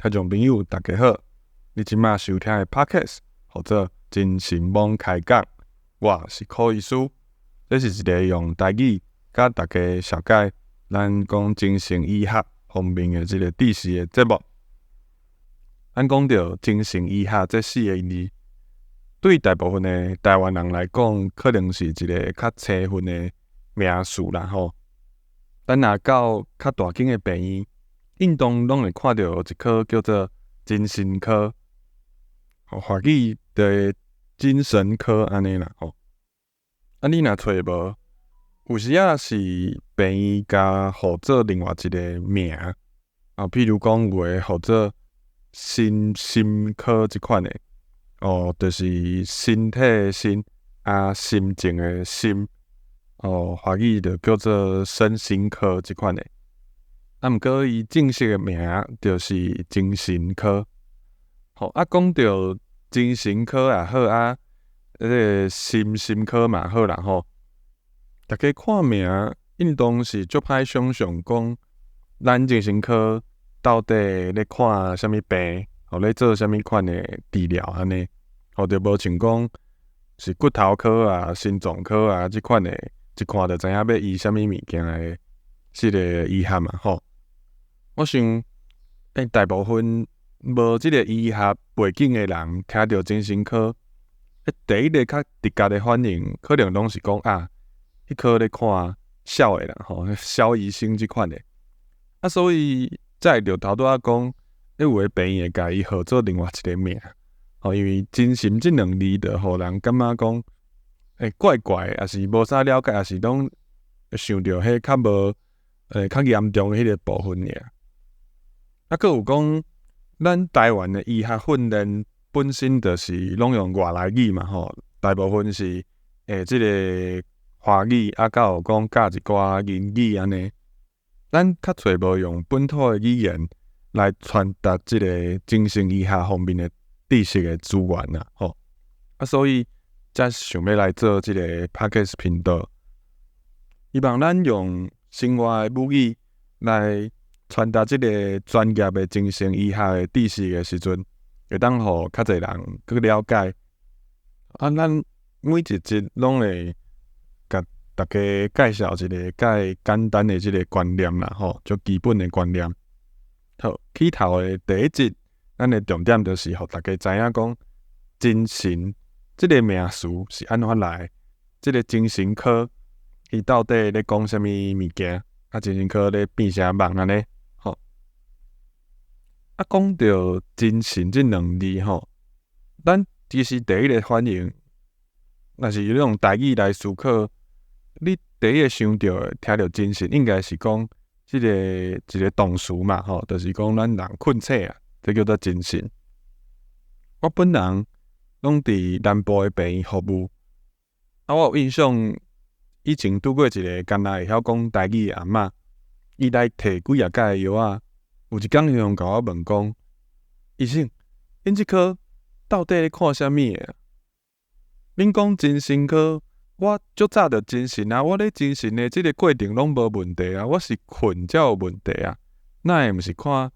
聽眾朋友，大家好！你這馬收聽的 Podcast 號做精神罔開講，我是柯醫師。這是一个用台語佮大家紹介咱講精神醫學方面的這个知識的節目。咱講著精神醫學這四个字，對大部分的台灣人來講，可能是一个較生分的名詞啦吼。咱若到較大間的病院，應當攏會看著一科叫做精神科，華語的精神科按呢啦吼。啊，你若揣無，有時仔是病院共號做另外一个名，啊，譬如講有的號做身心科這款的，哦，就是身體的身，啊，心情的心，哦，華語就叫做身心科這款的。啊，毋過伊正式的名就是精神科。吼，啊，講著精神科也好啊，彼个身心科嘛好啦吼。大家看名，應當是足歹想像講，咱精神科到底咧看啥物病，或咧做啥物款的治療按呢？吼，就無像講是骨頭科啊、心臟科啊這款的，一看就知影欲醫啥物物件的這个醫學嘛吼。我想，大部分無這个醫學背景的人，聽著精神科，第一个較直覺的反應，可能攏是講啊，彼科咧看痟的啦吼，蕭醫生這款的。啊，所以才會著頭拄仔講，有的病院會共伊號做另外一个名，吼，因為精神這兩字，就予人感覺講，怪怪的，抑是無啥了解，抑是攏想著彼較無，較嚴重的彼个部分爾。啊，閣有講，咱台灣的醫學訓練本身就是攏用外來語嘛吼，大部分是這个華語，啊，閣有講教一寡英語按呢。咱較濟無用本土的語言來傳達這个精神醫學方面的知識的資源啦，吼。啊，所以才想欲來做這个 Podcast 頻道，希望咱用生活的母語來傳達這个專業的精神醫學的知識的時陣，會當予較濟人閣了解。啊，咱每一集攏會共大家介紹一个較簡單的這个觀念啦，吼，足基本的觀念。好，起頭的第一集，咱的重點就是予大家知影講，精神這个名詞是按怎來，這个精神科伊到底咧講啥物物件？啊，精神科咧變啥物按呢？吼，啊，講著精神這兩字吼，咱其實第一个反應，若是用台語來思考，你第一个想著的，聽著精神，應該是講這个一个動詞嘛，吼，就是講咱人睏醒啊，這叫做精神。我本人攏佇南部的病院服務，啊，我有印象，以前拄過一个干焦會曉講台語的阿嬤，伊來提幾仔改的藥仔，有一工伊就共我問講：醫生，恁這科到底咧看啥物的啊？恁講精神科，我足早就精神啊，我咧精神的這个過程攏無問題啊，我是睏才有問題啊，哪會毋是看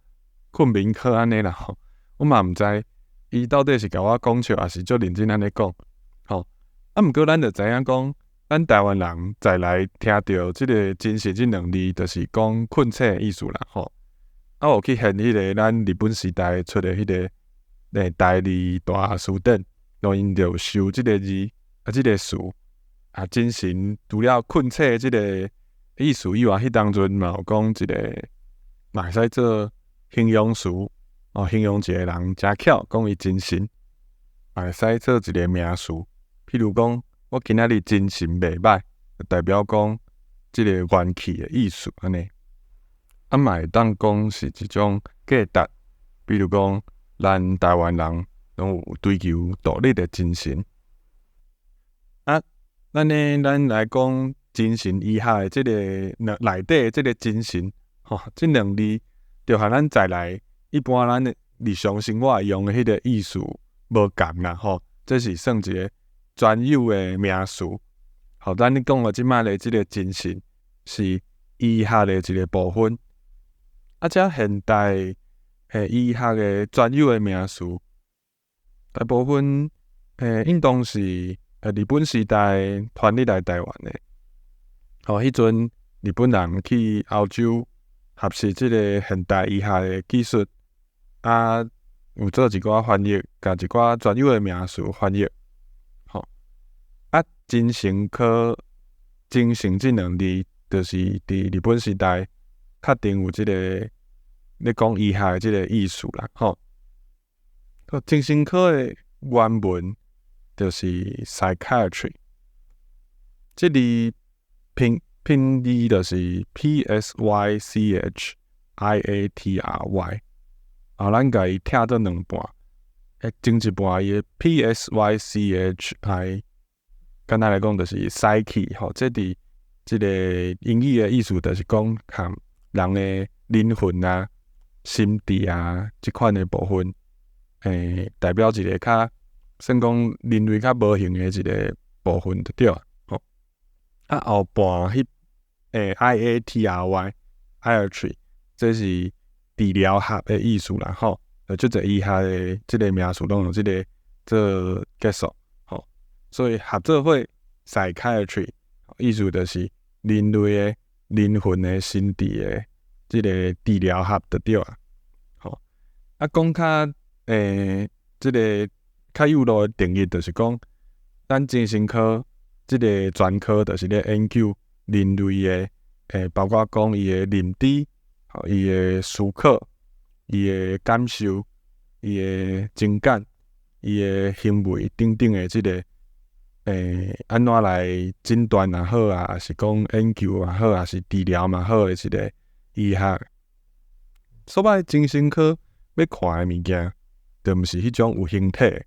睏眠科按呢啦吼？我嘛毋知伊到底是共我講笑，抑是足認真按呢講，吼。啊，毋過咱就知影講，咱台灣人再來聽著這个精神這兩字，就是講睏醒的意思啦，吼。啊，有去翻彼个咱日本時代出的彼个台字大辭典，內因就有收這个字啊，這个詞啊，精神除了睏醒這个意思以外，彼當陣嘛有講一个嘛會使做形容詞，哦，形容一個人誠巧，講伊精神，嘛會使做一个名詞。譬如講，我今仔日精神袂䆀，就代表講這个元氣的意思按呢。啊，嘛會當講是一種價值，比如講，咱台灣人攏有追求獨立的精神。啊，咱呢，咱來講精神醫學的這个內底的這个精神，吼，這兩字就和咱在來一般咱的日常生活用的彼个意思無仝啦，吼，這是算一个專有的名詞。好，咱咧講的這擺的這个精神是醫學的一个部分。啊，這現代醫學的專有的名詞，大部分應當是日本時代傳入來台灣的。吼，彼陣日本人去歐洲學習這个現代醫學的技術，啊，有做一寡翻譯，共一寡專有的名詞翻譯。吼，啊，精神科、精神這兩字，就是佇日本時代確定有這个咧講醫學的這个意思啦。吼，精神科的原文就是 psychiatry，這字拼拼字就是 PSYCHIATRY，啊，咱共伊拆做兩半，前一半伊的 PSYCHI，簡單來講就是 psyche 吼，這佇這个英語的意思就是講含人的靈魂啊、心智啊這款的部分，代表一个較算講人類較無形的一个部分就對啊，吼。啊，後半彼IATRY，iatry，這是治療學的意思啦，吼。足濟醫學的這个名詞攏用這个做結束，吼。所以合做伙 psychiatry，意思就是人類的靈魂的心智的這个治療學就對啊，吼。啊，講較這个較幼路的定義，就是講咱精神科這个專科，就是咧研究人類的包括講伊的認知、吼伊的思考、伊的感受、伊的情感、伊的行為等等的這个按怎來診斷也好啊，抑是講研究也好，抑是治療嘛好的一个醫學。所謂精神科欲看的物件，就毋是彼種有形體的。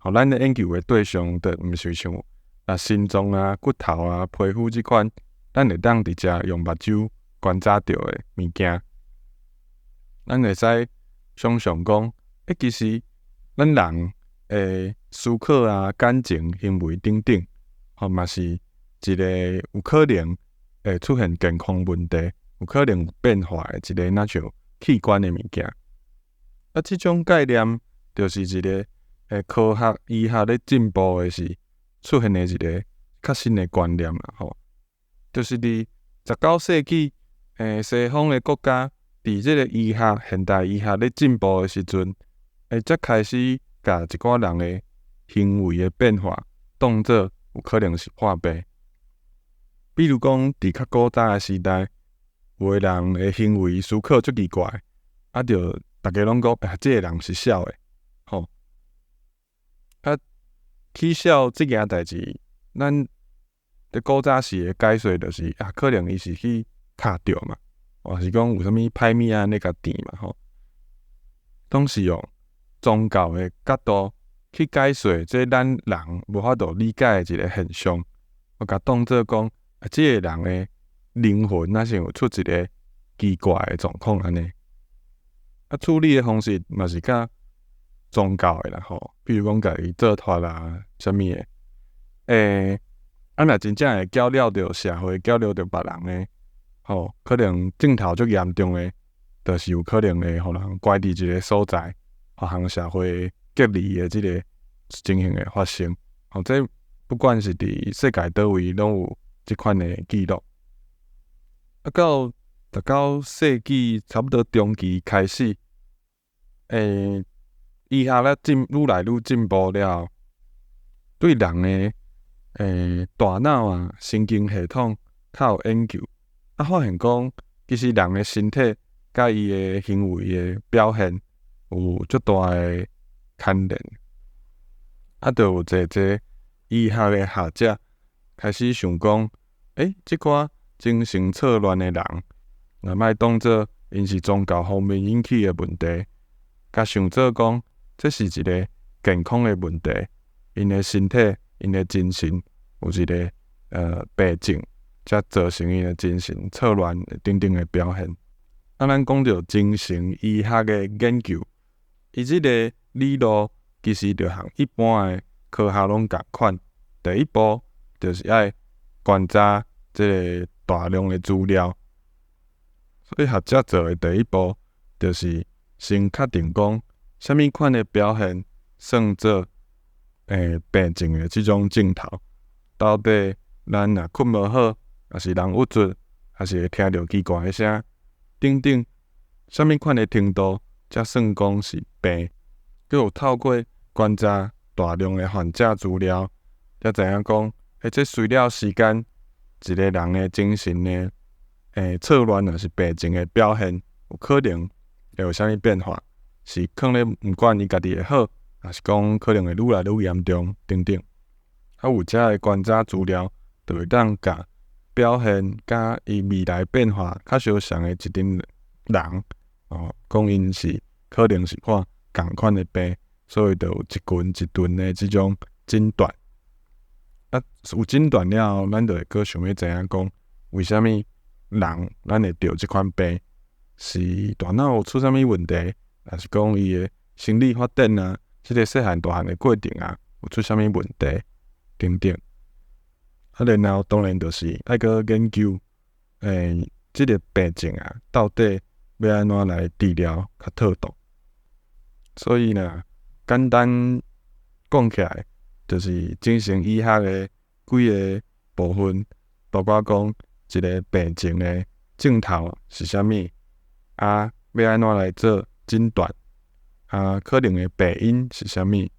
吼，咱咧研究的對象，就毋是像啊心臟啊、骨頭啊、皮膚這款，咱會當直接用目睭觀察著的物件。咱會使想像講，其實咱人的思考啊、感情、行為等等，吼嘛是一个有可能會出現健康問題、有可能有變化的一个若像器官的物件。啊，這種概念就是一个科學醫學咧進步的時出現的一个較新的觀念啦，吼。就是佇19世紀，西方的國家佇這个醫學、現代醫學咧進步的時陣，才開始共一寡人的行為的變化當做有可能是破病。比如講，佇較古早的時代，有的人的行為思考足奇怪，啊，就逐家攏講，啊，這个人是痟的，吼。啊，起痟這件代誌，咱佇古早時的解說就是，啊，可能伊是去敲著嘛，抑是講有啥物歹物仔咧共纏嘛，吼。攏是用宗教的角度去解說這咱人無法度理解的一个現象，我共當做講，啊，這个人的靈魂若是有出一个奇怪的狀況按呢。啊，處理的方式嘛是較宗教的啦，吼，比如講共伊做脫啦，啥物的，啊，若真正會攪擾著社會，攪擾著別人的，吼，可能症頭足嚴重的，就是有可能會予人關佇一个所在，予予社會隔離的這个情形會發生。吼，這不管是佇世界佗位，攏有這款的記錄。啊，到19世紀差不多中期開始，醫學咧進愈來愈進步了後，對人的大腦啊、神經系統較有研究，啊，發現講其實人的身體佮伊的行為的表現有足大的牽連，啊，就有濟濟醫學的學者開始想講，這寡精神錯亂的人，若莫當做𪜶是宗教方面引起的問題，共想做講，這是一个健康的問題，𪜶的身體、𪜶的精神有一个病症，才造成𪜶的精神錯亂等等的表現。啊，咱講著精神醫學的研究，伊這个理路其實就和一般的科學攏仝款。第一步就是愛觀察這个大量的資料，所以學者做的第一步就是先確定講，啥物款的表現算做病症的這種症頭。到底咱若睏無好，抑是人鬱卒，抑是會聽著奇怪的聲，等等，啥物款的程度才算講是病？閣有透過觀察大量的患者資料，才知影講，這隨了時間，一個人的精神的錯亂，抑是病症的表現，有可能會有啥物變化？是囥咧毋管伊家己會好，抑是講可能會愈來愈嚴重等等。啊，有遮的觀察資料，就會當共表現佮伊未來變化較相像的一陣人，哦，講𪜶是可能是患仝款的病，所以就有一群一群的這種診斷。啊，有診斷了後，咱就會閣想欲知影講，為啥物人咱會著這款病？是大腦有出啥物問題，抑是講伊的生理發展啊，這个細漢大漢的過程啊，有出啥物問題等等。啊，然後當然就是愛閣研究，這个病症啊，到底欲按怎來治療較妥當。所以呢，簡單講起來，就是精神醫學的幾个部分，包括講一个病症的症頭是啥物，啊，欲按怎來做診斷，啊，可能的病因是啥物，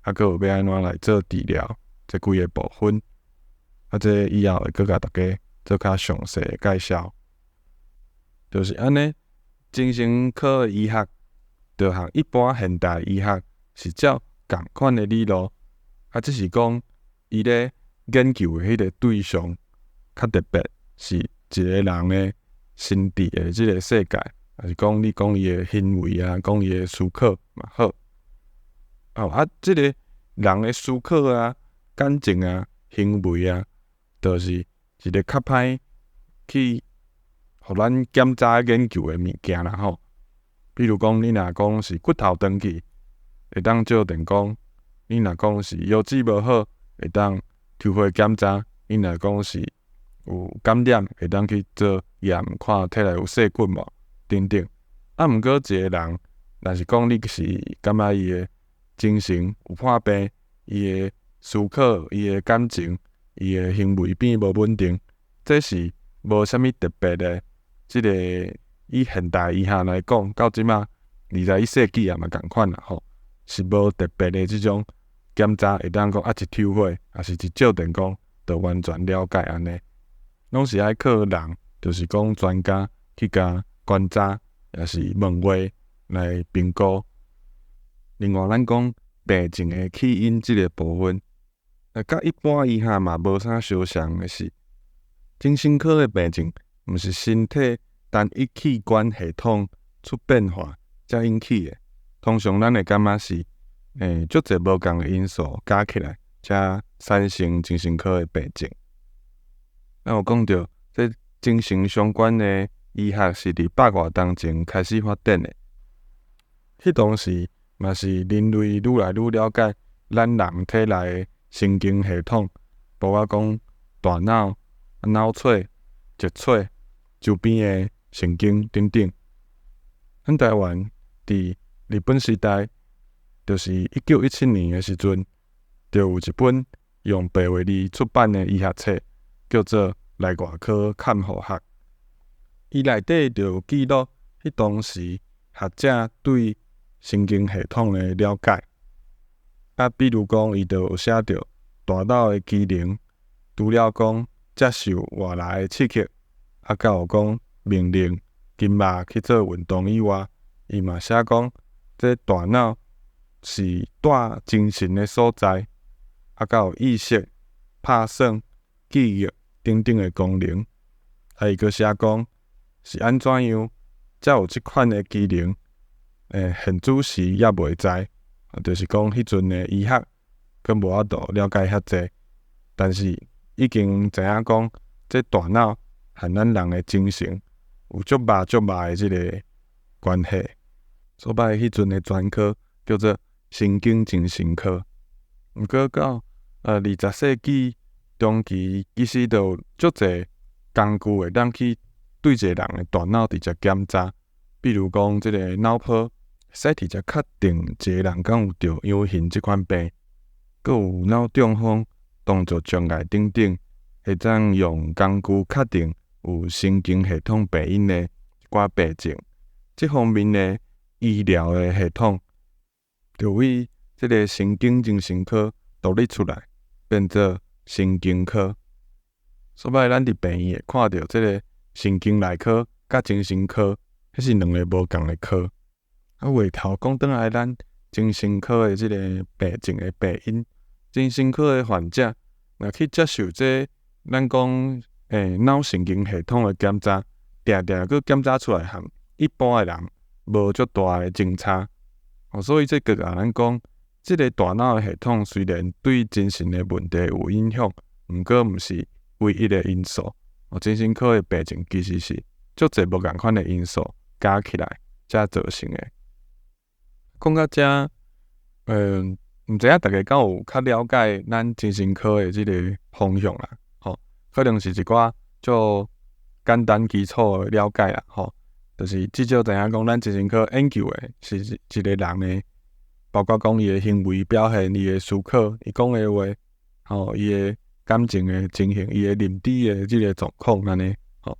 啊，閣有欲按怎來做治療，這幾个部分。啊，這以後會閣共大家做較詳細的介紹。就是按呢，精神科的醫學，就和一般現代醫學是照仝款的理路，啊，只是講伊咧研究的彼个對象較特別，是一个人的心智的這个世界，抑是講你講伊的行為啊，講伊的思考嘛好。哦，啊，這个人的思考啊、感情啊、行為啊，就是一个較歹去予咱檢查研究的物件啦吼。比如講，你若講是骨頭斷去，會當照電光；你若講是腰子無好，會當抽血檢查；你若講是有感染，會當去做驗，看體內有細菌無等等。啊，毋過一个人，若是講你是感覺伊的精神有破病，伊的思考、伊的感情、伊的行為變無穩定，這是無啥物特別的。這个以現代醫學來講，到這馬21世紀也嘛仝款啦吼，是無特別的這種檢查會當講啊，一抽血，抑是一照電光，就完全了解按呢。攏是愛靠人，就是講專家去共觀察，抑是問話來評估。另外，咱講病症的起因這个部分，佮一般醫學嘛無啥相像的是，精神科的病症毋是身體單一器官系統出變化才引起的。通常咱會感覺是，足濟無仝的因素加起來，才產生精神科的病症。咱有講著，這精神相關的醫學是佇百外冬前開始發展的。彼當時嘛是人類愈來愈了解咱人體內的神經系統，包括講大腦、腦髓、脊髓、周邊的神經等等。咱台灣佇日本時代，就是1917年的時陣，就有一本用白話字出版的醫學冊，叫做《內外科看護學》。伊內底就有記錄彼當時學者對神經系統的了解。啊，比如講，伊就有寫著大腦的機能，除了講接受外來的刺激，啊，閣有講命令筋肉去做運動以外，伊嘛寫講，這大腦是帶精神的所在，啊，閣有意識、拍算、記憶等等的功能。啊，伊閣寫講是按怎樣才有這款的機能？現此時猶未知，就是講彼陣的醫學閣無法度了解遐濟，但是已經知影講，這大腦和咱人的精神有足密足密的這个關係。所以彼陣的專科叫做神經精神科。毋過到20世紀中期，其實就有足濟工具會當去對一个人的大腦直接檢查，比如講這个腦波。使直接確定一个人敢有著養型這款病，閣有腦中風、動作障礙等等，會當用工具確定有神經系統病因的一寡病症。這方面的醫療的系統，就為這个神經精神科獨立出來，變做神經科。所以咱佇病院會看著這个神經內科佮精神科，彼是兩个無仝的科。啊，話頭講轉來，咱精神科的這个病症的病因，精神科的患者若去接受這咱講腦神經系統的檢查，定定閣檢查出來和一般的人無足大的相差。哦，所以這閣共咱講，這个大腦的系統雖然對精神的問題有影響，毋過毋是唯一的因素。哦，精神科的病症其實是足濟無仝款的因素加起來才造成的。講到遮，毋知影大家敢有較了解咱精神科的這个方向啦？吼，可能是一寡足簡單基礎的了解啦，吼，就是至少知影講咱精神科研究的是一個人的，包括講伊的行為表現、伊的思考、伊講的話，吼，伊的感情的情形、伊的認知的這个狀況，按呢，吼，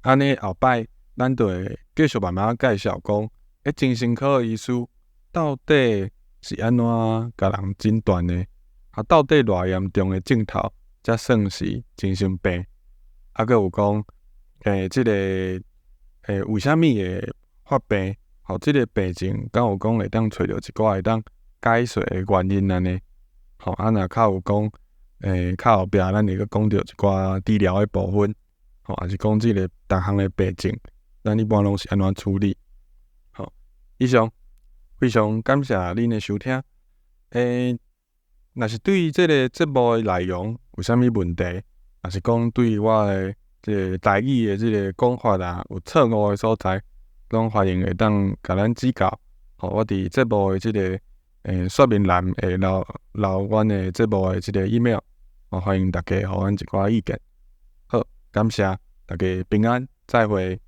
按呢後擺咱就會繼續慢慢介紹講，精神科的醫師到底是按怎共人診斷的？啊，到底偌嚴重的症頭才算是精神病？啊，閣有講，這个，為啥物會發病？吼，這个病症敢有講會當揣著一寡會當解釋的原因按呢？吼，啊，若較有講，較後壁咱會閣講著一寡治療的部分，吼，抑是講這个逐項的病症，咱一般攏是按怎處理？吼，以上非常感謝恁的收聽。若是對這个節目的內容有啥物問題，抑是講對我的這个台語的這个講法啊有錯誤的所在，攏歡迎會當共咱指教。吼，我佇節目的這个說明欄會留留阮的節目的這个 email，歡迎大家予阮一寡意見。好，感謝大家平安，再會。